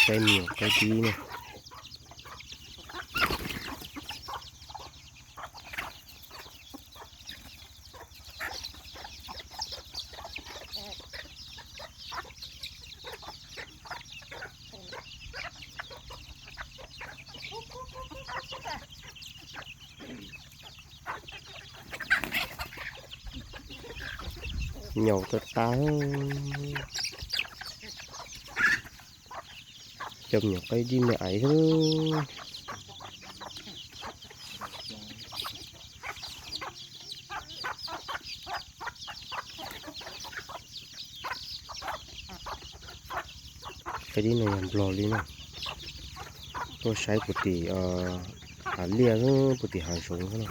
ໄກ່ໝຽວໄກ່ດີເນາະ. ຫຍໍ້ຕາຕາ ຈຳຫຍັງໄປດີແມ່ໄອເດີ. ໄປດີໜ້ອຍ ຍາມບລໍລີເນາະ ໂຕໃຊ້ປົກຕິ ເອີ ຫາເລ່ຍ ເອີ ປົກຕິຫາສົງເນາະ.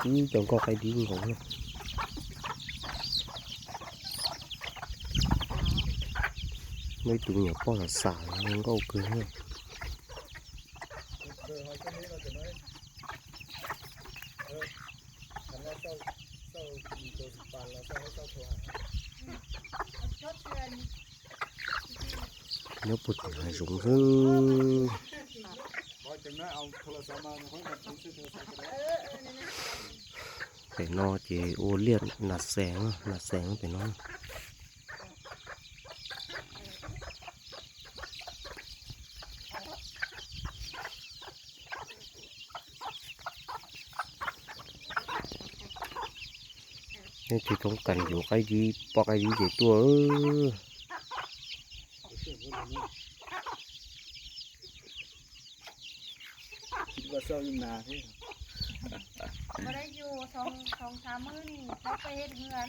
ອີ ຈອງກໍໄປດີຂອງເນາະ. ໄມ່ຕຸງຫຍັງປ້ອນສາວ ມັນກໍໂອເຄເນາະ. ແນວປວດຫົວຫາຍສົງເດີ ໄປນອເຈ ໂອ ລຽນໜ້າແສງ ໜ້າແສງໄປນອ. ນີ້ທີ່ຕ້ອງການຢູ່ໃກ້ດີ ປອກໃກ້ດີເດຕົວເອີ. ຄິດວ່າເຊົາຢູ່ນາເດ້ ບໍ່ໄດ້ຢູ່ ສອງ ສອງສາມມື້ນີ້ ເຂົາໄປເຮັດເຮືອນ.